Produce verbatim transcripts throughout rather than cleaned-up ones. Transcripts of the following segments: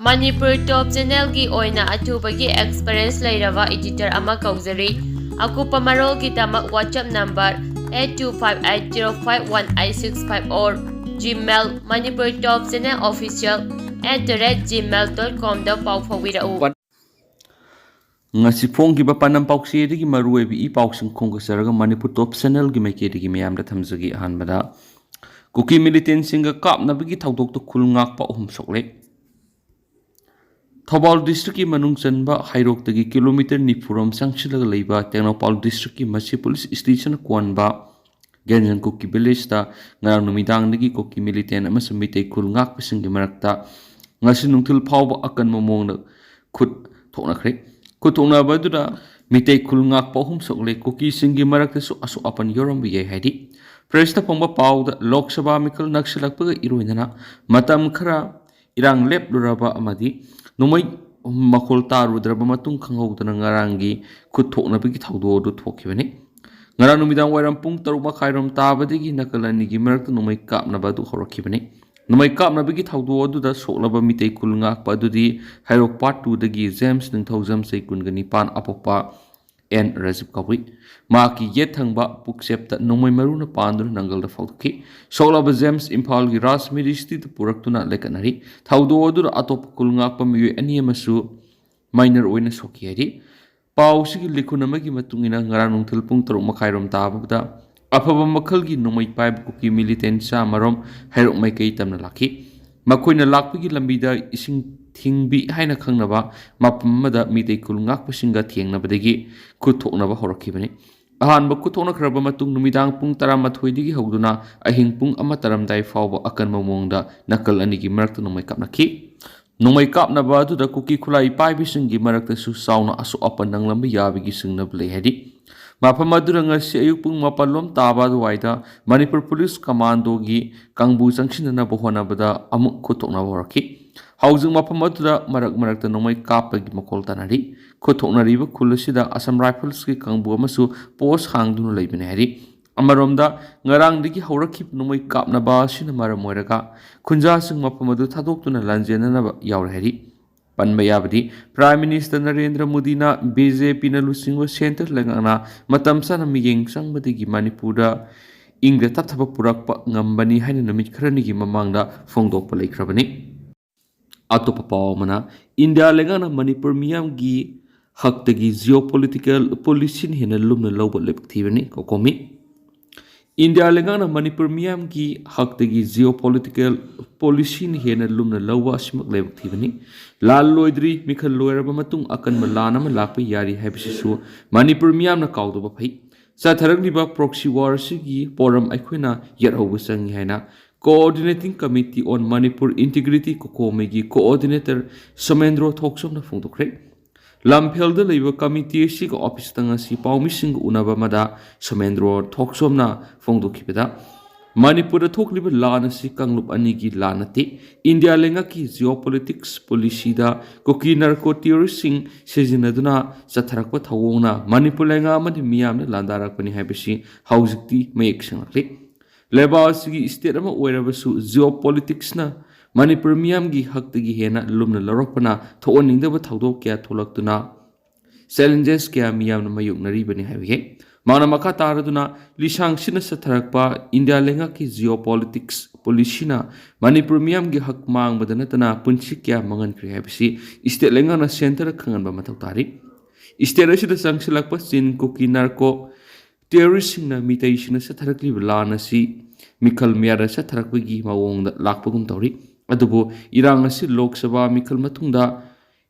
ꯃꯅꯤꯄꯨꯔ ꯇꯣꯞ ꯆꯦꯅꯦꯜꯒꯤ ꯑꯣꯏꯅ ꯑꯊꯨꯕꯒꯤ ꯑꯦꯛꯁꯄꯤꯔꯤꯌꯦꯟꯁ ꯂꯩꯔꯕ ꯏꯗꯤꯇꯔ ꯑꯃ ꯀꯧꯖꯔꯤ꯫ ꯑꯀꯨꯞꯄ ꯃꯔꯣꯜꯒꯤꯗꯃꯛ WhatsApp number eight two five eight zero five one eight six five or Gmail manipur top channel official at the rate gmail dot com ꯗ ꯄꯥꯎ ꯐꯥꯎꯕꯤꯔꯛꯎ꯫ ꯉꯁꯤ ꯐꯣꯡꯈꯤꯕ ꯄꯥꯟꯗꯝ ꯄꯥꯎꯆꯦꯗꯒꯤ ꯃꯔꯨꯑꯣꯏꯕ ꯏ ꯄꯥꯎꯁꯤꯡ ꯈꯣꯝꯒꯠꯆꯔꯒ ꯃꯅꯤꯄꯨꯔ ꯇꯣꯞ ꯆꯦꯅꯦꯜꯒꯤ ꯃꯥꯏꯀꯩꯗꯒꯤ ꯃꯤꯌꯥꯝꯗ ꯊꯝꯖꯒꯦ꯫ ꯑꯍꯥꯟꯕꯗ, ꯀꯨꯀꯤ ꯃꯤꯂꯤꯇꯦꯟꯁꯤꯡꯒ ꯀꯥꯞꯅꯕꯒꯤ ꯊꯧꯗꯣꯛꯇ ꯈꯨꯜ ꯉꯥꯛꯄ ꯑꯍꯨꯝ ꯁꯣꯛꯂꯦ꯫ ꯊꯧꯕꯥꯜ ꯗꯤꯁꯇ꯭ꯔꯤꯛꯀꯤ ꯃꯅꯨꯡ ꯆꯟꯕ ꯍꯩꯔꯣꯛꯇꯒꯤ ꯀꯤꯂꯣꯃꯤꯇꯔ ꯅꯤꯐꯨ ꯔꯣꯝ ꯆꯪꯁꯤꯜꯂꯒ ꯂꯩꯕ ꯇꯦꯡꯅꯧꯄꯥꯜ ꯗꯤꯁꯇ꯭ꯔꯤꯛꯀꯤ ꯃꯁꯤ ꯄꯨꯂꯤꯁ ꯁ꯭ꯇꯦꯁꯟꯅ ꯀꯣꯟꯕ ꯒꯦꯟꯖꯟ ꯀꯨꯀꯤ ꯚꯤꯂꯦꯖꯇ ꯉꯔꯥꯡ ꯅꯨꯃꯤꯗꯥꯡꯗꯒꯤ ꯀꯨꯀꯤ ꯃꯤꯂꯤꯇꯦꯟ ꯑꯃꯁꯨꯡ ꯃꯤꯇꯩ ꯈꯨꯜ ꯉꯥꯛꯄꯁꯤꯡꯒꯤ ꯃꯔꯛꯇ ꯉꯁꯤ ꯅꯨꯡꯊꯤꯜ ꯐꯥꯎꯕ ꯑꯀꯟꯕ ꯃꯑꯣꯡꯗ ꯈꯨꯠ ꯊꯣꯛꯅꯈ꯭ꯔꯦ꯫ ꯈꯨꯠ ꯊꯣꯛꯅꯕ ꯑꯗꯨꯗ ꯃꯤꯇꯩ ꯈꯨꯜ ꯉꯥꯛꯄ ꯑꯍꯨꯝ ꯁꯣꯛꯂꯦ꯫ ꯀꯨꯀꯤꯁꯤꯡꯒꯤ ꯃꯔꯛꯇꯁꯨ ꯑꯁꯣꯛ ꯑꯄꯟ ꯌꯥꯎꯔꯝꯕ ꯌꯥꯏ ꯍꯥꯏꯔꯤ꯫ ꯄ꯭ꯔꯦꯁꯇ ꯐꯣꯡꯕ ꯄꯥꯎꯗ ꯂꯣꯛ ꯁꯚꯥ ꯃꯤꯈꯜ ꯅꯛꯁꯤꯜꯂꯛꯄꯒ ꯏꯔꯣꯏꯅꯅ ꯃꯇꯝ ꯈꯔ ꯏꯔꯥꯡ ꯂꯦꯞꯂꯨꯔꯕ ꯑꯃꯗꯤ ꯅꯣꯡꯃꯩ ꯃꯈꯣꯜ ꯇꯥꯔꯨꯗ꯭ꯔꯕ ꯃꯇꯨꯡ ꯈꯪꯍꯧꯗꯅ ꯉꯔꯥꯡꯒꯤ ꯈꯨꯠ ꯊꯣꯛꯅꯕꯒꯤ ꯊꯧꯗꯣꯛ ꯑꯗꯨ ꯊꯣꯛꯈꯤꯕꯅꯤ꯫ ꯉꯔꯥꯡ ꯅꯨꯃꯤꯗꯥꯡ ꯋꯥꯏꯔꯝ ꯄꯨꯡ ꯇꯔꯨꯛ ꯃꯈꯥꯏꯔꯣꯝ ꯇꯥꯕꯗꯒꯤ ꯅꯥꯀꯜ ꯑꯅꯤꯒꯤ ꯃꯔꯛꯇ ꯅꯣꯡꯃꯩ ꯀꯥꯞꯅꯕ ꯑꯗꯨ ꯍꯧꯔꯛꯈꯤꯕꯅꯤ꯫ ꯅꯣꯡꯃꯩ ꯀꯥꯞꯅꯕꯒꯤ ꯊꯧꯗꯣꯛ ꯑꯗꯨꯗ ꯁꯣꯛꯂꯕ ꯃꯤꯇꯩ ꯈꯨꯜ ꯉꯥꯛꯄ ꯑꯗꯨꯗꯤ ꯍꯩꯔꯣꯛ ꯄꯥꯔꯠ ꯇꯨꯗꯒꯤ ꯖꯦꯝꯁ ꯅꯤꯡꯊꯧꯖꯝ, ꯆꯍꯤ ꯀꯨꯟꯒ ꯅꯤꯄꯥꯟ, ꯑꯄꯣꯛꯄ ꯑꯦꯟ ꯔꯥꯖꯤꯕ ꯀꯧꯏ꯫ ꯃꯍꯥꯛꯀꯤ ꯌꯦꯠ ꯊꯪꯕ ꯄꯨꯛꯆꯦꯞꯇ ꯅꯣꯡꯃꯩ ꯃꯔꯨꯅ ꯄꯥꯟꯗꯨꯅ ꯅꯪꯒꯜꯗ ꯐꯥꯎꯗꯣꯛꯈꯤ꯫ ꯁꯣꯛꯂꯕ ꯖꯦꯝꯁ ꯏꯝꯐꯥꯜꯒꯤ ꯔꯥꯖ ꯃꯤꯔꯤ ꯁꯤꯇꯤꯗ ꯄꯨꯔꯛꯇꯨꯅ ꯂꯩꯈꯠꯅꯔꯤ꯫ ꯊꯧꯗꯣꯛ ꯑꯗꯨꯗ ꯑꯇꯣꯞꯄ ꯈꯨꯜ ꯉꯥꯛꯄ ꯃꯤꯑꯣꯏ ꯑꯅꯤ ꯑꯃꯁꯨ ꯃꯥꯏꯅꯔ ꯑꯣꯏꯅ ꯁꯣꯛꯈꯤ ꯍꯥꯏꯔꯤ꯫ ꯄꯥꯎꯁꯤꯒꯤ ꯂꯤꯈꯨꯟ ꯑꯃꯒꯤ ꯃꯇꯨꯡ ꯏꯟꯅ, ꯉꯔꯥꯡ ꯅꯨꯡꯊꯤꯜ ꯄꯨꯡ ꯇꯔꯨꯛ ꯃꯈꯥꯏꯔꯣꯝ ꯇꯥꯕꯗ ꯑꯐꯕ ꯃꯈꯜꯒꯤ ꯅꯣꯡꯃꯩ ꯄꯥꯏꯕ ꯀꯨꯀꯤ ꯃꯤꯂꯤꯇꯦꯟ ꯆꯥꯝꯃꯔꯣꯝ ꯍꯩꯔꯣꯛ ꯃꯥꯏꯀꯩ ꯇꯝꯅ ꯂꯥꯛꯈꯤ꯫ ꯃꯈꯣꯏꯅ ꯂꯥꯛꯄꯒꯤ ꯂꯝꯕꯤꯗ ꯏꯁꯤꯡ ꯊꯤꯡꯕꯤ ꯍꯥꯏꯅ ꯈꯪꯅꯕ ꯃꯐꯝ ꯑꯃꯗ ꯃꯤꯇꯩ ꯈꯨꯜ ꯉꯥꯛꯄꯁꯤꯡꯒ ꯊꯦꯡꯅꯕꯗꯒꯤ ꯈꯨꯠ ꯊꯣꯛꯅꯕ ꯍꯧꯔꯛꯈꯤꯕꯅꯤ꯫ ꯑꯍꯥꯟꯕ ꯈꯨꯠ ꯊꯣꯛꯅꯈ꯭ꯔꯕ ꯃꯇꯨꯡ ꯅꯨꯃꯤꯗꯥꯡ ꯄꯨꯡ ꯇꯔꯥꯃꯥꯊꯣꯏꯗꯒꯤ ꯍꯧꯗꯨꯅ ꯑꯍꯤꯡ ꯄꯨꯡ ꯑꯃ ꯇꯥꯔꯝꯗꯥꯏ ꯐꯥꯎꯕ ꯑꯀꯟꯕ ꯃꯑꯣꯡꯗ ꯅꯥꯀꯜ ꯑꯅꯤꯒꯤ ꯃꯔꯛꯇ ꯅꯣꯡꯃꯩ ꯀꯥꯞꯅꯈꯤ꯫ ꯅꯣꯡꯃꯩ ꯀꯥꯞꯅꯕ ꯑꯗꯨꯗ ꯀꯨꯀꯤ ꯈꯨꯠꯂꯥꯏ ꯄꯥꯏꯕꯁꯤꯡꯒꯤ ꯃꯔꯛꯇꯁꯨ ꯆꯥꯎꯅ ꯑꯁꯣꯛ ꯑꯄꯟ ꯅꯪꯂꯝꯕ ꯌꯥꯕꯒꯤ ꯆꯤꯡꯅꯕ ꯂꯩ ꯍꯥꯏꯔꯤ꯫ ꯃꯐꯝ ꯑꯗꯨꯗ ꯉꯁꯤ ꯑꯌꯨꯛ ꯄꯨꯡ ꯃꯥꯄꯜ ꯂꯣꯝ ꯇꯥꯕ ꯑꯗꯨꯋꯥꯏꯗ ꯃꯅꯤꯄꯨꯔ ꯄꯨꯂꯤꯁ ꯀꯃꯥꯟꯗꯣꯒꯤ ꯀꯥꯡꯕꯨ ꯆꯪꯁꯤꯟꯅꯅꯕ ꯍꯣꯠꯅꯕꯗ ꯑꯃꯨꯛ ꯈꯨꯠ ꯊꯣꯛꯅꯕ ꯍꯧꯔꯛꯈꯤ꯫ ꯍꯧꯖꯤꯛ ꯃꯐꯝ ꯑꯗꯨꯗ ꯃꯔꯛ ꯃꯔꯛꯇ ꯅꯣꯡꯃꯩ ꯀꯥꯞꯄꯒꯤ ꯃꯈꯣꯜ ꯇꯥꯅꯔꯤ꯫ ꯈꯨꯠ ꯊꯣꯛꯅꯔꯤꯕ ꯈꯨꯜ ꯑꯁꯤꯗ ꯑꯁꯥꯝ ꯔꯥꯏꯐꯜꯁꯀꯤ ꯀꯥꯡꯕꯨ ꯑꯃꯁꯨ ꯄꯣꯁ ꯍꯥꯡꯗꯨꯅ ꯂꯩꯕꯅꯤ ꯍꯥꯏꯔꯤ꯫ ꯑꯃꯔꯣꯝꯗ, ꯉꯔꯥꯡꯗꯒꯤ ꯍꯧꯔꯛꯈꯤꯕ ꯅꯣꯡꯃꯩ ꯀꯥꯞꯅꯕ ꯑꯁꯤꯅ ꯃꯔꯝ ꯑꯣꯏꯔꯒ ꯈꯨꯟꯖꯥꯁꯤꯡ ꯃꯐꯝ ꯑꯗꯨ ꯊꯥꯗꯣꯛꯇꯨꯅ ꯂꯥꯟꯖꯦꯟꯅꯅꯕ ꯌꯥꯎꯔꯦ ꯍꯥꯏꯔꯤ꯫ ꯄꯟꯕ ꯌꯥꯕꯗꯤ, Prime Minister ꯅꯔꯦꯟꯗ꯭ꯔ ꯃꯣꯗꯤꯅ ꯕꯤ ꯖꯦ ꯄꯤꯅ ꯂꯨꯆꯤꯡꯕ centre ꯂꯩꯉꯥꯛꯅ ꯃꯇꯝ ꯆꯥꯅ ꯃꯤꯠꯌꯦꯡ ꯆꯪꯕꯗꯒꯤ ꯃꯅꯤꯄꯨꯔꯗ ꯏꯪꯗ ꯇꯞꯊꯕ ꯄꯨꯔꯛꯄ ꯉꯝꯕꯅꯤ ꯍꯥꯏꯅ ꯅꯨꯃꯤꯠ ꯈꯔꯅꯤꯒꯤ ꯃꯃꯥꯡꯗ ꯐꯣꯡꯗꯣꯛꯄ ꯂꯩꯈ꯭ꯔꯕꯅꯤ꯫ ꯑꯇꯣꯞꯄ ꯄꯥꯎ ꯑꯃꯅ, ꯏꯟꯗꯤꯌꯥ ꯂꯩꯉꯥꯛꯅ ꯃꯅꯤꯄꯨꯔ ꯃꯤꯌꯥꯝꯒꯤ ꯍꯛꯇꯒꯤ geopolitical policyꯅ ꯍꯦꯟꯅ ꯂꯨꯝꯅ ꯂꯧꯕ ꯂꯥꯏꯕꯛ ꯊꯤꯕꯅꯤ꯫ ꯀꯣꯀꯣꯃꯤ꯫ ꯏꯟꯗꯤꯌꯥ ꯂꯩꯉꯥꯛꯅ ꯃꯅꯤꯄꯨꯔ ꯃꯤꯌꯥꯝꯒꯤ ꯍꯛꯇꯒꯤ geopolitical policyꯅ ꯍꯦꯟꯅ ꯂꯨꯝꯅ ꯂꯧꯕ ꯑꯁꯤꯃꯛ ꯂꯥꯏꯕꯛ ꯊꯤꯕꯅꯤ꯫ ꯂꯥꯟ ꯂꯣꯏꯗ꯭ꯔꯤ, ꯃꯤꯈꯜ ꯂꯣꯏꯔꯕ ꯃꯇꯨꯡ ꯑꯀꯟꯕ ꯂꯥꯟ ꯑꯃ ꯂꯥꯛꯄ ꯌꯥꯔꯤ ꯍꯥꯏꯕꯁꯤꯁꯨ ꯃꯅꯤꯄꯨꯔ ꯃꯤꯌꯥꯝꯅ ꯀꯥꯎꯗꯕ ꯐꯩ꯫ ꯆꯠꯊꯔꯛꯂꯤꯕ proxy war ꯑꯁꯤꯒꯤ ꯄꯣꯔꯝ ꯑꯩꯈꯣꯏꯅ ꯌꯦꯠꯍꯧꯕ ꯆꯪꯏ ꯍꯥꯏꯅ Coordinating Committee on Manipur Integrity, ꯀꯣꯀꯣꯃꯤꯒꯤ coordinator Somendro ꯊꯣꯛꯆꯣꯝꯅ ꯐꯣꯡꯗꯣꯛꯈ꯭ꯔꯦ꯫ ꯂꯝꯐꯦꯜꯗ ꯂꯩꯕ committee ꯑꯁꯤꯒꯤ officeꯇ ꯉꯁꯤ ꯄꯥꯎꯃꯤꯁꯤꯡꯒ ꯎꯅꯕ ꯑꯃꯗ ꯁꯣꯃꯦꯟꯗ꯭ꯔꯣ ꯊꯣꯛꯆꯣꯝꯅ ꯐꯣꯡꯗꯣꯛꯈꯤꯕꯗ, ꯃꯅꯤꯄꯨꯔꯗ ꯊꯣꯛꯂꯤꯕ ꯂꯥꯟ ꯑꯁꯤ ꯀꯥꯡꯂꯨꯞ ꯑꯅꯤꯒꯤ ꯂꯥꯟ ꯅꯠꯇꯦ꯫ ꯏꯟꯗꯤꯌꯥ ꯂꯩꯉꯥꯛꯀꯤ geopolitics policyꯗ ꯀꯨꯀꯤ narco terroristꯁꯤꯡ ꯁꯤꯖꯤꯟꯅꯗꯨꯅ ꯆꯠꯊꯔꯛꯄ ꯊꯧꯑꯣꯡꯅ ꯃꯅꯤꯄꯨꯔ ꯂꯩꯉꯥꯛ ꯑꯃꯗꯤ ꯃꯤꯌꯥꯝꯅ ꯂꯥꯟꯗꯥꯔꯛꯄꯅꯤ ꯍꯥꯏꯕꯁꯤ ꯍꯧꯖꯤꯛꯇꯤ ꯃꯌꯦꯛ ꯁꯦꯡꯂꯛꯂꯤ꯫ ꯂꯩꯕꯥꯛ ꯑꯁꯤꯒꯤ state ꯑꯃ ꯑꯣꯏꯔꯕꯁꯨ geopoliticsꯅ ꯃꯅꯤꯄꯨꯔ ꯃꯤꯌꯥꯝꯒꯤ ꯍꯛꯇꯒꯤ ꯍꯦꯟꯅ ꯂꯨꯝꯅ ꯂꯧꯔꯛꯄꯅ ꯊꯣꯛꯍꯟꯅꯤꯡꯗꯕ ꯊꯧꯗꯣꯛ ꯀꯌꯥ ꯊꯣꯛꯂꯛꯇꯨꯅ challenges ꯀꯌꯥ ꯃꯤꯌꯥꯝꯅ ꯃꯥꯌꯣꯛꯅꯔꯤꯕꯅꯤ ꯍꯥꯏꯕ ꯌꯥꯏ꯫ ꯃꯥꯅ ꯃꯈꯥ ꯇꯥꯔꯗꯨꯅ, ꯂꯤꯁꯥꯡꯁꯤꯠꯅ ꯆꯠꯊꯔꯛꯄ ꯏꯟꯗꯤꯌꯥ ꯂꯩꯉꯥꯛꯀꯤ geopolitics policyꯅ ꯃꯅꯤꯄꯨꯔ ꯃꯤꯌꯥꯝꯒꯤ ꯍꯛ ꯃꯥꯡꯕꯗ ꯅꯠꯇꯅ ꯄꯨꯟꯁꯤ ꯀꯌꯥ ꯃꯥꯡꯍꯟꯈ꯭ꯔꯦ ꯍꯥꯏꯕꯁꯤ state ꯂꯩꯉꯥꯛꯅ centreꯗ ꯈꯪꯍꯟꯕ ꯃꯊꯧ ꯇꯥꯔꯤ꯫ State ꯑꯁꯤꯗ ꯆꯪꯁꯤꯜꯂꯛꯄ ꯆꯤꯟ ꯀꯨꯀꯤ narco terroristꯁꯤꯡꯅ ꯃꯤꯇꯩꯁꯤꯡꯅ ꯆꯠꯊꯔꯛꯂꯤꯕ ꯂꯥꯟ ꯑꯁꯤ ꯃꯤꯈꯜ ꯃꯌꯥꯗ ꯆꯠꯊꯔꯛꯄꯒꯤ ꯃꯑꯣꯡꯗ ꯂꯥꯛꯄꯒꯨꯝ ꯇꯧꯔꯤ꯫ ꯑꯗꯨꯕꯨ ꯏꯔꯥꯡ ꯑꯁꯤ ꯂꯣꯛ ꯁꯚꯥ ꯃꯤꯈꯜ ꯃꯇꯨꯡꯗ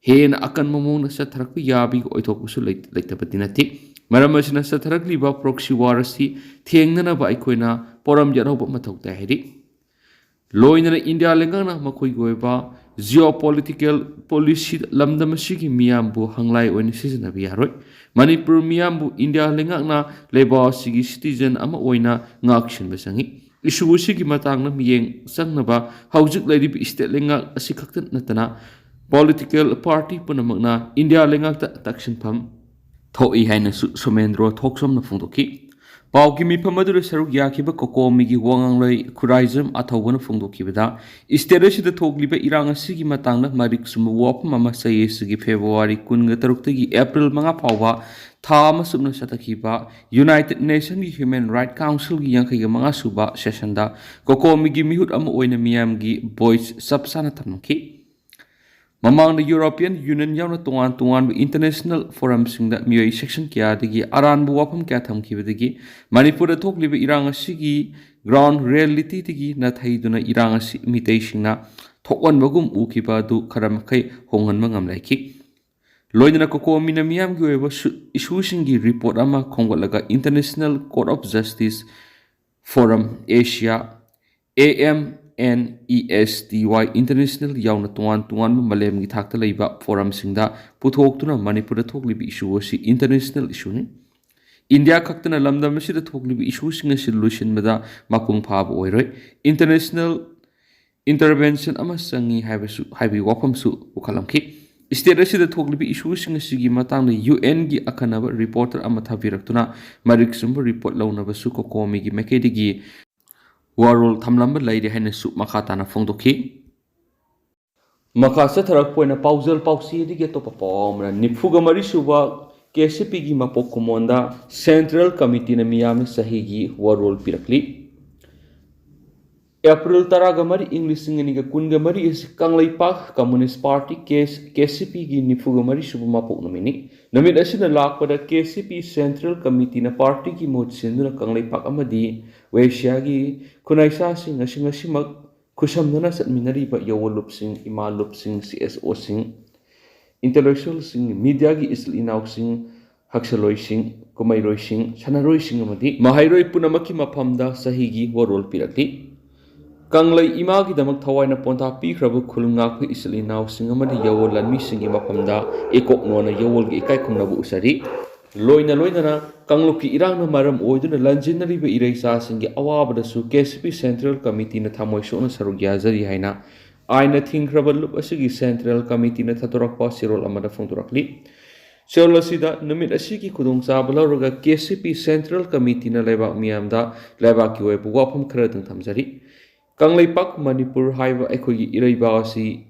ꯍꯦꯟꯅ ꯑꯀꯟꯕ ꯃꯑꯣꯡꯗ ꯆꯠꯊꯔꯛꯄ ꯌꯥꯕꯒꯤ ꯑꯣꯏꯊꯣꯛꯄꯁꯨ ꯂꯩ-, ꯂꯩꯇꯕꯗꯤ ꯅꯠꯇꯦ꯫ ꯃꯔꯝ ꯑꯁꯤꯅ ꯆꯠꯊꯔꯛꯂꯤꯕ proxy war ꯑꯁꯤ ꯊꯦꯡꯅꯅꯕ ꯑꯩꯈꯣꯏꯅ ꯄꯣꯔꯝ ꯌꯥꯠꯍꯧꯕ ꯃꯊꯧ ꯇꯥꯏ ꯍꯥꯏꯔꯤ꯫ ꯂꯣꯏꯅꯅ ꯏꯟꯗꯤꯌꯥ ꯂꯩꯉꯥꯛꯅ ꯃꯈꯣꯏꯒꯤ ꯑꯣꯏꯕ geopolitical policy ꯂꯝꯗꯝ ꯑꯁꯤꯒꯤ ꯃꯤꯌꯥꯝꯕꯨ ꯍꯪꯂꯥꯏ ꯑꯣꯏꯅ ꯁꯤꯖꯤꯟꯅꯕ ꯌꯥꯔꯣꯏ꯫ ꯃꯅꯤꯄꯨꯔ ꯃꯤꯌꯥꯝꯕꯨ ꯏꯟꯗꯤꯌꯥ ꯂꯩꯉꯥꯛꯅ ꯂꯩꯕꯥꯛ ꯑꯁꯤꯒꯤ citizen ꯑꯃ ꯑꯣꯏꯅ ꯉꯥꯛꯁꯦꯟꯕ ꯆꯪꯏ꯫ Issue ꯑꯁꯤꯒꯤ ꯃꯇꯥꯡꯗ ꯃꯤꯠꯌꯦꯡ ꯆꯪꯅꯕ ꯍꯧꯖꯤꯛ ꯂꯩꯔꯤꯕ state ꯂꯩꯉꯥꯛ ꯑꯁꯤ ꯈꯛꯇ ꯅꯠꯇꯅ political party ꯄꯨꯝꯅꯃꯛꯅ ꯏꯟꯗꯤꯌꯥ ꯂꯩꯉꯥꯛꯇ ꯇꯛꯁꯤꯟꯐꯝ ꯊꯣꯛꯏ ꯍꯥꯏꯅꯁꯨ ꯁꯣꯃꯦꯟꯗ꯭ꯔꯣ ꯊꯣꯛꯆꯣꯝꯅ ꯐꯣꯡꯗꯣꯛꯈꯤ꯫ ꯄꯥꯎꯒꯤ ꯃꯤꯐꯝ ꯑꯗꯨꯗ ꯁꯔꯨꯛ ꯌꯥꯈꯤꯕ ꯀꯣꯀꯣꯃꯤꯒꯤ ꯋꯥ ꯉꯥꯡꯂꯣꯏ ꯈꯨꯔꯥꯏꯖꯝ ꯑꯊꯧꯕꯅ ꯐꯣꯡꯗꯣꯛꯈꯤꯕꯗ, state ꯑꯁꯤꯗ ꯊꯣꯛꯂꯤꯕ ꯏꯔꯥꯡ ꯑꯁꯤꯒꯤ ꯃꯇꯥꯡꯗ ꯃꯔꯤꯛ ꯆꯨꯝꯕ ꯋꯥꯐꯝ ꯑꯃ ꯆꯍꯤ ꯑꯁꯤꯒꯤ February ꯀꯨꯟꯒ ꯇꯔꯨꯛꯇꯒꯤ April ꯃꯉꯥ ꯐꯥꯎꯕ ꯊꯥ ꯑꯃ ꯆꯨꯞꯅ ꯆꯠꯊꯈꯤꯕ United Nationꯒꯤ Human Right Councilꯒꯤ ꯌꯥꯡꯈꯩꯒ ꯃꯉꯥ ꯁꯨꯕ sessionꯗ ꯀꯣꯀꯣꯃꯤꯒꯤ ꯃꯤꯍꯨꯠ ꯑꯃ ꯑꯣꯏꯅ ꯃꯤꯌꯥꯝꯒꯤ voice ꯆꯞ ꯆꯥꯅ ꯊꯝꯂꯝꯈꯤ꯫ ꯃꯃꯥꯡꯗ European Union ꯌꯥꯎꯅ ꯇꯣꯉꯥꯟ ꯇꯣꯉꯥꯟꯕ international forumꯁꯤꯡꯗ ꯃꯤꯑꯣꯏ section ꯀꯌꯥꯗꯒꯤ ꯑꯔꯥꯟꯕ ꯋꯥꯐꯝ ꯀꯌꯥ ꯊꯝꯈꯤꯕꯗꯒꯤ ꯃꯅꯤꯄꯨꯔꯗ ꯊꯣꯛꯂꯤꯕ ꯏꯔꯥꯡ ꯑꯁꯤꯒꯤ ground realityꯗꯒꯤ ꯅꯥꯊꯩꯗꯨꯅ ꯏꯔꯥꯡ ꯑꯁꯤ ꯃꯤꯇꯩꯁꯤꯡꯅ ꯊꯣꯛꯍꯟꯕꯒꯨꯝ ꯎꯈꯤꯕ ꯑꯗꯨ ꯈꯔ ꯃꯈꯩ ꯍꯣꯡꯍꯟꯕ ꯉꯝꯂꯛꯈꯤ꯫ ꯂꯣꯏꯅꯅ ꯀꯣꯀꯣꯃꯤꯅ ꯃꯤꯌꯥꯝꯒꯤ ꯑꯣꯏꯕ ꯁꯨ-, issueꯁꯤꯡꯒꯤ report ꯑꯃ ꯈꯣꯝꯒꯠꯂꯒ International Court of Justice Forum Asia, AMNESTY International ꯌꯥꯎꯅ ꯇꯣꯉꯥꯟ ꯇꯣꯉꯥꯟꯕ ꯃꯥꯂꯦꯝꯒꯤ ꯊꯥꯛꯇ ꯂꯩꯕ forumꯁꯤꯡꯗ ꯄꯨꯊꯣꯛꯇꯨꯅ ꯃꯅꯤꯄꯨꯔꯗ ꯊꯣꯛꯂꯤꯕ issue ꯑꯁꯤ international issueꯅꯤ꯫ ꯏꯟꯗꯤꯌꯥ ꯈꯛꯇꯅ ꯂꯝꯗꯝ ꯑꯁꯤꯗ ꯊꯣꯛꯂꯤꯕ issueꯁꯤꯡ ꯑꯁꯤ ꯂꯣꯏꯁꯤꯟꯕꯗ ꯃꯄꯨꯡ ꯐꯥꯕ ꯑꯣꯏꯔꯣꯏ꯫ International intervention ꯑꯃ ꯆꯪꯏ ꯍꯥꯏꯕꯁꯨ, ꯍꯥꯏꯕꯒꯤ ꯋꯥꯐꯝꯁꯨ ꯄꯨꯈꯠꯂꯝꯈꯤ꯫ State ꯑꯁꯤꯗ ꯊꯣꯛꯂꯤꯕ issueꯁꯤꯡ ꯑꯁꯤꯒꯤ ꯃꯇꯥꯡꯗ UNꯒꯤ ꯑꯈꯟꯅꯕ reporter ꯑꯃ ꯊꯥꯕꯤꯔꯛꯇꯨꯅ ꯃꯔꯤꯛ ꯆꯨꯝꯕ report ꯂꯧꯅꯕꯁꯨ ꯀꯣꯀꯣꯃꯤꯒꯤ ꯃꯥꯏꯀꯩꯗꯒꯤ ꯋꯥꯔꯣꯜ ꯊꯝꯂꯝꯕ ꯂꯩꯔꯦ ꯍꯥꯏꯅꯁꯨ ꯃꯈꯥ ꯇꯥꯅ ꯐꯣꯡꯗꯣꯛꯈꯤ꯫ ꯃꯈꯥ ꯆꯠꯊꯔꯛꯄ ꯑꯣꯏꯅ ꯄꯥꯎꯖꯦꯜ ꯄꯥꯎꯆꯦꯗꯒꯤ ꯑꯇꯣꯞꯄ ꯄꯥꯎ ꯑꯃꯅ, ꯅꯤꯐꯨꯒ ꯃꯔꯤ ꯁꯨꯕ KCPꯒꯤ ꯃꯄꯣꯛ ꯀꯨꯝꯑꯣꯟꯗ Central Committeeꯅ ꯃꯤꯌꯥꯝꯅ ꯆꯍꯤꯒꯤ ꯋꯥꯔꯣꯜ ꯄꯤꯔꯛꯂꯤ꯫ April ꯇꯔꯥꯒ ꯃꯔꯤ, ꯏꯪ ꯂꯤꯁꯤꯡ ꯑꯅꯤꯒ ꯀꯨꯟꯒ ꯃꯔꯤ ꯑꯁꯤ ꯀꯪꯂꯩꯄꯥꯛ Communist Party, ꯀꯦ-, KCPꯒꯤ ꯅꯤꯐꯨꯒ ꯃꯔꯤ ꯁꯨꯕ ꯃꯄꯣꯛ ꯅꯨꯃꯤꯠꯅꯤ꯫ ꯅꯨꯃꯤꯠ ꯑꯁꯤꯅ ꯂꯥꯛꯄꯗ KCP Central Committeeꯅ partyꯒꯤ ꯃꯍꯨꯠ ꯁꯤꯟꯗꯨꯅ ꯀꯪꯂꯩꯄꯥꯛ ꯑꯃꯗꯤ ꯋꯦꯁꯤꯌꯥꯒꯤ ꯈꯨꯟꯅꯥꯏꯁꯥꯁꯤꯡ ꯉꯁꯤ ꯉꯁꯤꯃꯛ ꯈꯨꯠꯁꯝꯅꯅ ꯆꯠꯃꯤꯟꯅꯔꯤꯕ ꯌꯣꯋꯣꯜ ꯂꯨꯞꯁꯤꯡ, ꯏꯃꯥ ꯂꯨꯞꯁꯤꯡ, CSOꯁꯤꯡ, intellectualꯁꯤꯡ, mediaꯒꯤ ꯏꯆꯤꯜ ꯏꯅꯥꯎꯁꯤꯡ, ꯍꯛꯁꯦꯜꯂꯣꯏꯁꯤꯡ, ꯀꯨꯝꯍꯩꯔꯣꯏꯁꯤꯡ, ꯁꯥꯟꯅꯔꯣꯏꯁꯤꯡ ꯑꯃꯗꯤ ꯃꯍꯩꯔꯣꯏ ꯄꯨꯝꯅꯃꯛꯀꯤ ꯃꯐꯝꯗ ꯆꯍꯤꯒꯤ ꯋꯥꯔꯣꯜ ꯄꯤꯔꯛꯂꯤ꯫ ꯀꯪꯂꯩ ꯏꯃꯥꯒꯤꯗꯃꯛ ꯊꯋꯥꯏꯅ ꯄꯣꯟꯊꯥ ꯄꯤꯈ꯭ꯔꯕ ꯈꯨꯜ ꯉꯥꯛꯄ ꯏꯆꯤꯜ ꯏꯅꯥꯎꯁꯤꯡ ꯑꯃꯗꯤ ꯌꯥꯑꯣꯜ ꯂꯥꯟꯃꯤꯁꯤꯡꯒꯤ ꯃꯐꯝꯗ ꯏꯀꯣꯛꯅꯣꯅ ꯌꯥꯑꯣꯜꯒꯤ ꯏꯀꯥꯏ ꯈꯨꯝꯅꯕ ꯎꯠꯆꯔꯤ꯫ ꯂꯣꯏꯅ ꯂꯣꯏꯅꯅ ꯀꯥꯡꯂꯨꯞꯀꯤ ꯏꯔꯥꯡꯅ ꯃꯔꯝ ꯑꯣꯏꯗꯨꯅ ꯂꯟꯖꯤꯟꯅꯔꯤꯕ ꯏꯔꯩꯆꯥꯁꯤꯡꯒꯤ ꯑꯋꯥꯕꯗꯁꯨ KCP Central Committeeꯅ ꯊꯃꯣꯏ ꯁꯣꯛꯅ ꯁꯔꯨꯛ ꯌꯥꯖꯔꯤ ꯍꯥꯏꯅ ꯑꯥꯏꯟꯅ ꯊꯤꯡꯈ꯭ꯔꯕ ꯂꯨꯞ ꯑꯁꯤꯒꯤ Central Committeeꯅ ꯊꯥꯗꯣꯔꯛꯄ ꯆꯦꯔꯣꯜ ꯑꯃꯗ ꯐꯣꯡꯗꯣꯔꯛꯂꯤ꯫ ꯆꯌꯣꯜ ꯑꯁꯤꯗ ꯅꯨꯃꯤꯠ ꯑꯁꯤꯒꯤ ꯈꯨꯗꯣꯡꯆꯥꯕ ꯂꯧꯔꯒ ꯀꯦ ꯁꯤ ꯄꯤ ꯁꯦꯟꯇ꯭ꯔꯦꯜ ꯀꯃꯤꯇꯤꯅ ꯂꯩꯕꯥꯛ ꯃꯤꯌꯥꯝꯗ ꯂꯩꯕꯥꯛꯀꯤ ꯑꯣꯏꯕ ꯋꯥꯐꯝ ꯈꯔꯗꯪ ꯊꯝꯖꯔꯤ꯫ ꯀꯪꯂꯩꯄꯥꯛ ꯃꯅꯤꯄꯨꯔ ꯍꯥꯏꯕ ꯑꯩꯈꯣꯏꯒꯤ ꯏꯔꯩꯕꯥꯛ ꯑꯁꯤ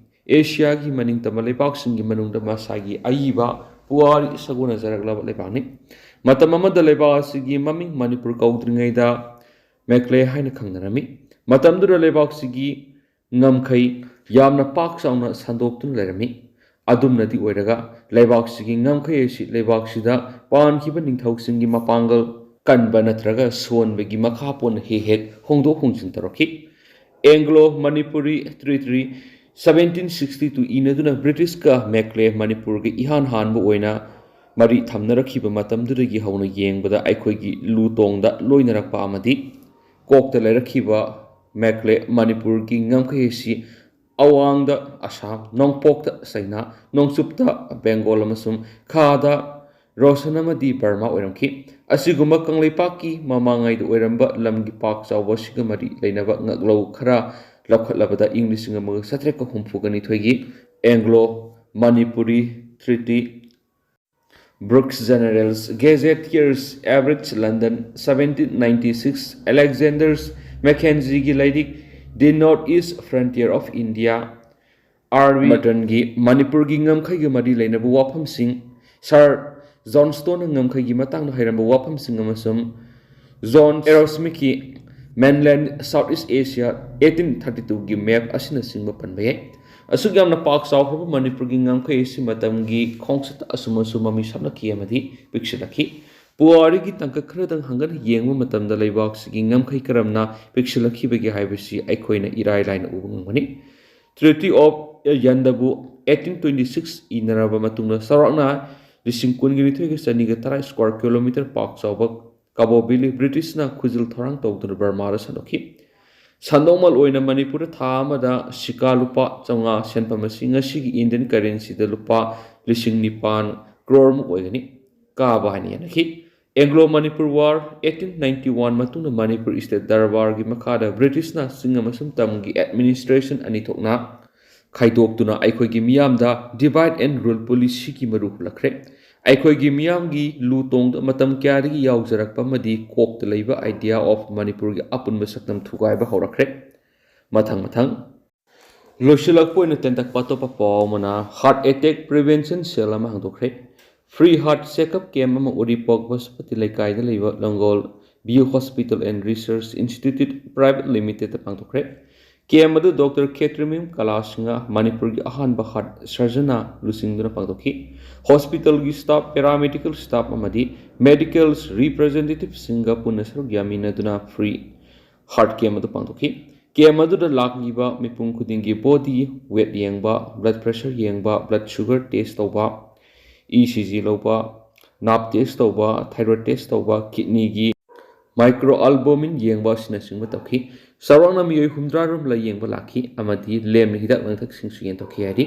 ꯑꯦꯁꯤꯌꯥꯒꯤ ꯃꯅꯤꯡꯇꯝꯕ ꯂꯩꯕꯥꯛꯁꯤꯡꯒꯤ ꯃꯅꯨꯡꯗ ꯃꯁꯥꯒꯤ ꯑꯏꯕ ꯄꯨꯋꯥꯔꯤ ꯁꯥꯒꯣꯟꯅꯖꯔꯛꯂꯕ ꯂꯩꯕꯥꯛꯅꯤ꯫ ꯃꯇꯝ ꯑꯃꯗ ꯂꯩꯕꯥꯛ ꯑꯁꯤꯒꯤ ꯃꯃꯤꯡ ꯃꯅꯤꯄꯨꯔ ꯀꯧꯗ꯭ꯔꯤꯉꯩꯗ ꯃꯦꯀ꯭ꯂꯦ ꯍꯥꯏꯅ ꯈꯪꯅꯔꯝꯃꯤ꯫ ꯃꯇꯝꯗꯨꯗ ꯂꯩꯕꯥꯛꯁꯤꯒꯤ ꯉꯝꯈꯩ ꯌꯥꯝꯅ ꯄꯥꯛ ꯆꯥꯎꯅ ꯁꯟꯗꯣꯛꯇꯨꯅ ꯂꯩꯔꯝꯃꯤ꯫ ꯑꯗꯨꯝꯅꯗꯤ ꯑꯣꯏꯔꯒ ꯂꯩꯕꯥꯛꯁꯤꯒꯤ ꯉꯝꯈꯩ ꯑꯁꯤ ꯂꯩꯕꯥꯛꯁꯤꯗ ꯄꯥꯟꯈꯤꯕ ꯅꯤꯡꯊꯧꯁꯤꯡꯒꯤ ꯃꯄꯥꯡꯒꯜ ꯀꯟꯕ ꯅꯠꯇ꯭ꯔꯒ ꯁꯣꯟꯕꯒꯤ ꯃꯈꯥ ꯄꯣꯟꯅ ꯍꯦꯛ ꯍꯦꯛ ꯍꯣꯡꯗꯣꯛ ꯍꯣꯡꯖꯤꯟ ꯇꯧꯔꯛꯈꯤ꯫ Anglo Manipuri treaty seventeen sixty two ꯏꯅꯗꯨꯅ ꯕ꯭ꯔꯤꯇꯤꯁꯀ ꯃꯦꯀ꯭ꯂꯦ ꯃꯅꯤꯄꯨꯔꯒ ꯏꯍꯥꯟ ꯍꯥꯟꯕ ꯑꯣꯏꯅ ꯃꯔꯤ ꯊꯝꯅꯔꯛꯈꯤꯕ ꯃꯇꯝꯗꯨꯗꯒꯤ ꯍꯧꯅ ꯌꯦꯡꯕꯗ ꯑꯩꯈꯣꯏꯒꯤ ꯂꯨ ꯇꯣꯡꯗ ꯂꯣꯏꯅꯔꯛꯄ ꯑꯃꯗꯤ ꯀꯣꯛꯇ ꯂꯩꯔꯛꯈꯤꯕ ꯃꯦꯀ꯭ꯂꯦ ꯃꯅꯤꯄꯨꯔꯒꯤ ꯉꯝꯈꯩ ꯑꯁꯤ ꯑꯋꯥꯡꯗ ꯑꯁꯥꯝ, ꯅꯣꯡꯄꯣꯛꯇ ꯆꯩꯅꯥ, ꯅꯣꯡꯆꯨꯞꯇ ꯕꯦꯡꯒꯣꯜ ꯑꯃꯁꯨꯡ ꯈꯥꯗ ꯔꯣꯁꯟ ꯑꯃꯗꯤ ꯕꯔꯃꯥ ꯑꯣꯏꯔꯝꯈꯤ꯫ ꯑꯁꯤꯒꯨꯝꯕ ꯀꯪꯂꯩꯄꯥꯛꯀꯤ ꯃꯃꯥꯡꯉꯩꯗ ꯑꯣꯏꯔꯝꯕ ꯂꯝꯒꯤ ꯄꯥꯛ ꯆꯥꯎꯕ ꯑꯁꯤꯒ ꯃꯔꯤ ꯂꯩꯅꯕ ꯉꯥꯛꯂꯧ ꯈꯔ ꯂꯧꯈꯠꯂꯕꯗ ꯏꯪ ꯂꯤꯁꯤꯡ ꯑꯃꯒ ꯆꯥꯇ꯭ꯔꯦꯠꯀ ꯍꯨꯝꯐꯨꯒ ꯅꯤꯊꯣꯏꯒꯤ Anglo Manipuri treaty, Brooke's General's Gazetteer's Average London, seventeen ninety six, Alexander Mackenzieꯒꯤ ꯂꯥꯏꯔꯤꯛ The North East Frontier of India, ꯑꯥꯔ ꯕꯤ ꯃꯔꯇꯟꯒꯤ ꯃꯅꯤꯄꯨꯔꯒꯤ ꯉꯝꯈꯩꯒ ꯃꯔꯤ ꯂꯩꯅꯕ ꯋꯥꯐꯝꯁꯤꯡ, ꯁꯥꯔ ꯖꯣꯟꯁꯇꯣꯟꯅ ꯉꯝꯈꯩꯒꯤ ꯃꯇꯥꯡꯗ ꯍꯥꯏꯔꯝꯕ ꯋꯥꯐꯝꯁꯤꯡ ꯑꯃꯁꯨꯡ ꯖꯣꯟ ꯑꯦꯔꯣꯁꯃꯤꯊꯀꯤ Mainland South East Asia eighteen thirty twoꯒꯤ map ꯑꯁꯤꯅꯆꯤꯡꯕ ꯄꯟꯕ ꯌꯥꯏ꯫ ꯑꯁꯨꯛ ꯌꯥꯝꯅ ꯄꯥꯛ ꯆꯥꯎꯈ꯭ꯔꯕ ꯃꯅꯤꯄꯨꯔꯒꯤ ꯉꯝꯈꯩ ꯑꯁꯤ ꯃꯇꯝꯒꯤ ꯈꯣꯡꯆꯠꯇ ꯑꯁꯨꯝ ꯑꯁꯨꯝ ꯃꯃꯤ ꯁꯥꯝꯂꯛꯈꯤ ꯑꯃꯗꯤ ꯄꯤꯛꯁꯤꯜꯂꯛꯈꯤ꯫ ꯄꯨꯋꯥꯔꯤꯒꯤ ꯇꯥꯡꯀꯛ ꯈꯔꯗꯪ ꯍꯪꯒꯠꯅ ꯌꯦꯡꯕ ꯃꯇꯝꯗ ꯂꯩꯕꯥꯛꯁꯤꯒꯤ ꯉꯝꯈꯩ ꯀꯔꯝꯅ ꯄꯤꯛꯁꯤꯜꯂꯛꯈꯤꯕꯒꯦ ꯍꯥꯏꯕꯁꯤ ꯑꯩꯈꯣꯏꯅ ꯏꯔꯥꯏ ꯂꯥꯏꯅ ꯎꯕ ꯉꯝꯒꯅꯤ꯫ Treaty of Yandabo eighteen twenty six ꯏꯅꯔꯕ ꯃꯇꯨꯡꯗ ꯆꯥꯎꯔꯥꯛꯅ ꯂꯤꯁꯤꯡ ꯀꯨꯟꯒ ꯅꯤꯊꯣꯏꯒ ꯆꯅꯤꯒ ꯇꯔꯥ square kilometre ꯄꯥꯛ ꯆꯥꯎꯕ ꯀꯕꯣ ꯚꯦꯂꯤ ꯕ꯭ꯔꯤꯇꯤꯁꯅ ꯈꯨꯖꯤꯜ ꯊꯧꯔꯥꯡ ꯇꯧꯗꯨꯅ ꯕꯔꯃꯥꯗ ꯁꯟꯗꯣꯛꯈꯤ꯫ ꯁꯟꯗꯣꯛꯃꯜ ꯑꯣꯏꯅ ꯃꯅꯤꯄꯨꯔꯗ ꯊꯥ ꯑꯃꯗ ꯁꯤꯀꯥ ꯂꯨꯄꯥ ꯆꯥꯝꯃꯉꯥ ꯁꯦꯟꯐꯝ ꯑꯁꯤ ꯉꯁꯤꯒꯤ Indian currencyꯗ ꯂꯨꯄꯥ ꯂꯤꯁꯤꯡ ꯅꯤꯄꯥꯟ ꯀ꯭ꯔꯣꯔꯃꯨꯛ ꯑꯣꯏꯒꯅꯤ꯫ ꯀꯥꯕ ꯍꯥꯏꯅ ꯌꯥꯅꯈꯤ꯫ Anglo Manipur War eighteen ninety one ꯃꯇꯨꯡꯗ ꯃꯅꯤꯄꯨꯔ state ꯗꯔꯕꯥꯔꯒꯤ ꯃꯈꯥꯗ ꯕ꯭ꯔꯤꯇꯤꯁꯅ ꯆꯤꯡ ꯑꯃꯁꯨꯡ ꯇꯝꯒꯤ administration ꯑꯅꯤ ꯊꯣꯛꯅ ꯈꯥꯏꯗꯣꯛꯇꯨꯅ ꯑꯩꯈꯣꯏꯒꯤ ꯃꯤꯌꯥꯝꯗ divide and rule policyꯒꯤ ꯃꯔꯨ ꯍꯨꯜꯂꯛꯈ꯭ꯔꯦ꯫ ꯑꯩꯈꯣꯏꯒꯤ ꯃꯤꯌꯥꯝꯒꯤ ꯂꯨ ꯇꯣꯡꯗ ꯃꯇꯝ ꯀꯌꯥꯗꯒꯤ ꯌꯥꯎꯖꯔꯛꯄ ꯑꯃꯗꯤ ꯀꯣꯛꯇ ꯂꯩꯕ idea of ꯃꯅꯤꯄꯨꯔꯒꯤ ꯑꯄꯨꯟꯕ ꯁꯛꯇꯝ ꯊꯨꯒꯥꯏꯕ ꯍꯧꯔꯛꯈ꯭ꯔꯦ꯫ ꯃꯊꯪ ꯃꯊꯪ꯫ ꯂꯣꯏꯁꯤꯜꯂꯛꯄ ꯑꯣꯏꯅ ꯇꯦꯟꯇꯛꯄ ꯑꯇꯣꯞꯄ ꯄꯥꯎ ꯑꯃꯅ heart attack prevention cell ꯑꯃ ꯍꯥꯡꯗꯣꯛꯈ꯭ꯔꯦ꯫ Free heart checkup camp ꯑꯃ ꯎꯔꯤꯄꯣꯛ ꯕꯁꯄꯇꯤ ꯂꯩꯀꯥꯏꯗ ꯂꯩꯕ ꯂꯪꯒꯣꯜ View Hospital and Research Institute Private Limited ꯇ ꯄꯥꯡꯊꯣꯛꯈ꯭ꯔꯦ꯫ Camp ꯑꯗꯨ ꯗꯣꯛꯇꯔ ꯈꯦꯇ꯭ꯔꯤꯃꯌꯨꯝ ꯀꯂꯥ ꯁꯤꯡꯍ, ꯃꯅꯤꯄꯨꯔꯒꯤ ꯑꯍꯥꯟꯕ heart surgeon ꯅ ꯂꯨꯆꯤꯡꯗꯨꯅ ꯄꯥꯡꯊꯣꯛꯈꯤ꯫ Hospital ꯒꯤ staff, paramedical staff ꯑꯃꯗꯤ medical representative ꯁꯤꯡꯒ ꯄꯨꯟꯅ ꯁꯔꯨꯛ ꯌꯥꯃꯤꯟꯅꯗꯨꯅ free heart camp ꯑꯗꯨ ꯄꯥꯡꯊꯣꯛꯈꯤ꯫ Camp ꯑꯗꯨꯗ ꯂꯥꯛꯂꯤꯕ ꯃꯤꯄꯨꯝ ꯈꯨꯗꯤꯡꯒꯤ body weight ꯌꯦꯡꯕ, blood pressure ꯌꯦꯡꯕ, blood sugar test ꯇꯧꯕ, E C G ꯂꯧꯕ, nerve test ꯇꯧꯕ, thyroid test ꯇꯧꯕ, kidney ꯒꯤ microalbumin ꯌꯦꯡꯕ ꯑꯁꯤꯅꯆꯤꯡꯕ ꯇꯧꯈꯤ꯫ ꯆꯥꯎꯔꯥꯛꯅ ꯃꯤꯑꯣꯏ ꯍꯨꯝꯗ꯭ꯔꯥ ꯔꯣꯝ ꯂꯥꯏꯌꯦꯡꯕ ꯂꯥꯛꯈꯤ ꯑꯃꯗꯤ ꯂꯦꯝꯅ ꯍꯤꯗꯥꯛ ꯂꯥꯡꯊꯛꯁꯤꯡꯁꯨ ꯌꯦꯟꯊꯣꯛꯈꯤ ꯍꯥꯏꯔꯤ꯫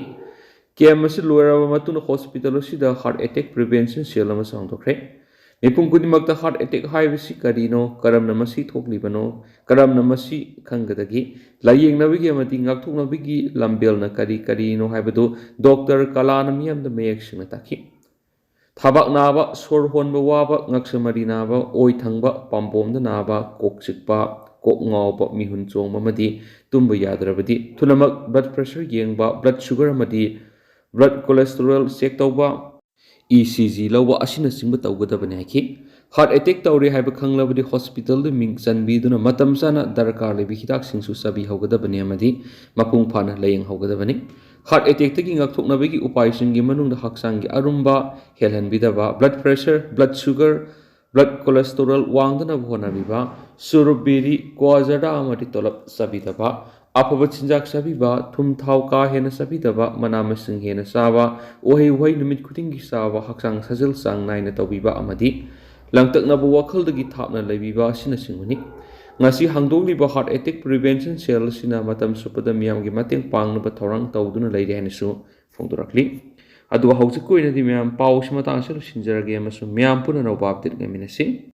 Camp ꯑꯁꯤ ꯂꯣꯏꯔꯕ ꯃꯇꯨꯡꯗ hospital ꯑꯁꯤꯗ heart attack prevention cell ꯑꯃꯁꯨ ꯍꯥꯡꯗꯣꯛꯈ꯭ꯔꯦ꯫ ꯃꯤꯄꯨꯝ ꯈꯨꯗꯤꯡꯃꯛꯇ heart attack ꯍꯥꯏꯕꯁꯤ ꯀꯔꯤꯅꯣ, ꯀꯔꯝꯅ ꯃꯁꯤ ꯊꯣꯛꯂꯤꯕꯅꯣ, ꯀꯔꯝꯅ ꯃꯁꯤ ꯈꯪꯒꯗꯒꯦ, ꯂꯥꯏꯌꯦꯡꯅꯕꯒꯤ ꯑꯃꯗꯤ ꯉꯥꯛꯊꯣꯛꯅꯕꯒꯤ ꯂꯝꯕꯦꯜꯅ ꯀꯔꯤ ꯀꯔꯤꯅꯣ ꯍꯥꯏꯕꯗꯨ ꯗꯣꯛꯇꯔ ꯀꯂꯥꯅ ꯃꯤꯌꯥꯝꯗ ꯃꯌꯦꯛ ꯁꯦꯡꯅ ꯇꯥꯛꯈꯤ꯫ ꯊꯕꯥꯛ ꯅꯥꯕ, ꯁꯣꯔ ꯍꯣꯟꯕ ꯋꯥꯕ, ꯉꯛꯁꯝ ꯃꯔꯤ ꯅꯥꯕ, ꯑꯣꯏ ꯊꯪꯕ, ꯄꯥꯝꯕꯣꯝꯗ ꯅꯥꯕ, ꯀꯣꯛ ꯆꯤꯛꯄ, ꯀꯣꯛ ꯉꯥꯎꯕ, ꯃꯤꯍꯨꯟ ꯆꯣꯡꯕ ꯑꯃꯗꯤ ꯇꯨꯝꯕ ꯌꯥꯗ꯭ꯔꯕꯗꯤ ꯊꯨꯅꯃꯛ blood pressure ꯌꯦꯡꯕ, blood sugar ꯑꯃꯗꯤ blood cholesterol check ꯇꯧꯕ, E C G ꯂꯧꯕ ꯑꯁꯤꯅꯆꯤꯡꯕ ꯇꯧꯒꯗꯕꯅꯤ ꯍꯥꯏꯈꯤ꯫ Heart attack ꯇꯧꯔꯦ ꯍꯥꯏꯕ ꯈꯪꯂꯕꯗꯤ hospital ꯗ ꯃꯤꯡ ꯆꯟꯕꯤꯗꯨꯅ ꯃꯇꯝ ꯆꯥꯅ ꯗꯔꯀꯥꯔ ꯂꯩꯕ ꯍꯤꯗꯥꯛꯁꯤꯡꯁꯨ ꯆꯥꯕꯤꯍꯧꯒꯗꯕꯅꯤ ꯑꯃꯗꯤ ꯃꯄꯨꯡ ꯐꯥꯅ ꯂꯥꯏꯌꯦꯡꯍꯧꯒꯗꯕꯅꯤ꯫ Heart attack ꯇꯒꯤ ꯉꯥꯛꯊꯣꯛꯅꯕꯒꯤ ꯎꯄꯥꯏꯁꯤꯡꯒꯤ ꯃꯅꯨꯡꯗ ꯍꯛꯆꯥꯡꯒꯤ ꯑꯔꯨꯝꯕ ꯍꯦꯜꯍꯟꯕꯤꯗꯕ, blood pressure, blood sugar, blood cholesterol ꯋꯥꯡꯗꯅꯕ ꯍꯣꯠꯅꯕꯤꯕ, ꯆꯨꯔꯨꯞ, ꯕꯤꯔꯤ, ꯀ꯭ꯋꯥ, ꯖꯔꯗꯥ ꯑꯃꯗꯤ ꯇꯂꯞ ꯆꯥꯕꯤꯗꯕ, ꯑꯐꯕ ꯆꯤꯟꯖꯥꯛ ꯆꯥꯕꯤꯕ, ꯊꯨꯝ ꯊꯥꯎ ꯀꯥ ꯍꯦꯟꯅ ꯆꯥꯕꯤꯗꯕ, ꯃꯅꯥ ꯃꯁꯤꯡ ꯍꯦꯟꯅ ꯆꯥꯕ, ꯎꯍꯩ ꯋꯥꯍꯩ ꯅꯨꯃꯤꯠ ꯈꯨꯗꯤꯡꯒꯤ ꯆꯥꯕ, ꯍꯛꯆꯥꯡ ꯁꯥꯖꯦꯜ ꯆꯥꯡ ꯅꯥꯏꯅ ꯇꯧꯕꯤꯕ ꯑꯃꯗꯤ ꯂꯥꯡꯇꯛꯅꯕ ꯋꯥꯈꯜꯗꯒꯤ ꯊꯥꯞꯅ ꯂꯩꯕꯤꯕ ꯑꯁꯤꯅꯆꯤꯡꯕꯅꯤ꯫ ꯉꯁꯤ ꯍꯥꯡꯗꯣꯛꯂꯤꯕ heart attack prevention cell ꯑꯁꯤꯅ ꯃꯇꯝ ꯆꯨꯞꯄꯗ ꯃꯤꯌꯥꯝꯒꯤ ꯃꯇꯦꯡ ꯄꯥꯡꯅꯕ ꯊꯧꯔꯥꯡ ꯇꯧꯗꯨꯅ ꯂꯩꯔꯤ ꯍꯥꯏꯅꯁꯨ ꯐꯣꯡꯗꯣꯔꯛꯂꯤ꯫ ꯑꯗꯨꯒ ꯍꯧꯖꯤꯛꯀꯤ ꯑꯣꯏꯅꯗꯤ ꯃꯌꯥꯝ ꯄꯥꯎꯁꯤ ꯃꯇꯥꯡ ꯑꯁꯤꯗ ꯂꯣꯏꯁꯤꯟꯖꯔꯒꯦ ꯑꯃꯁꯨꯡ ꯃꯌꯥꯝ ꯄꯨꯟꯅ ꯅꯧꯕ update ꯉꯥꯏꯃꯤꯟꯅꯁꯤ꯫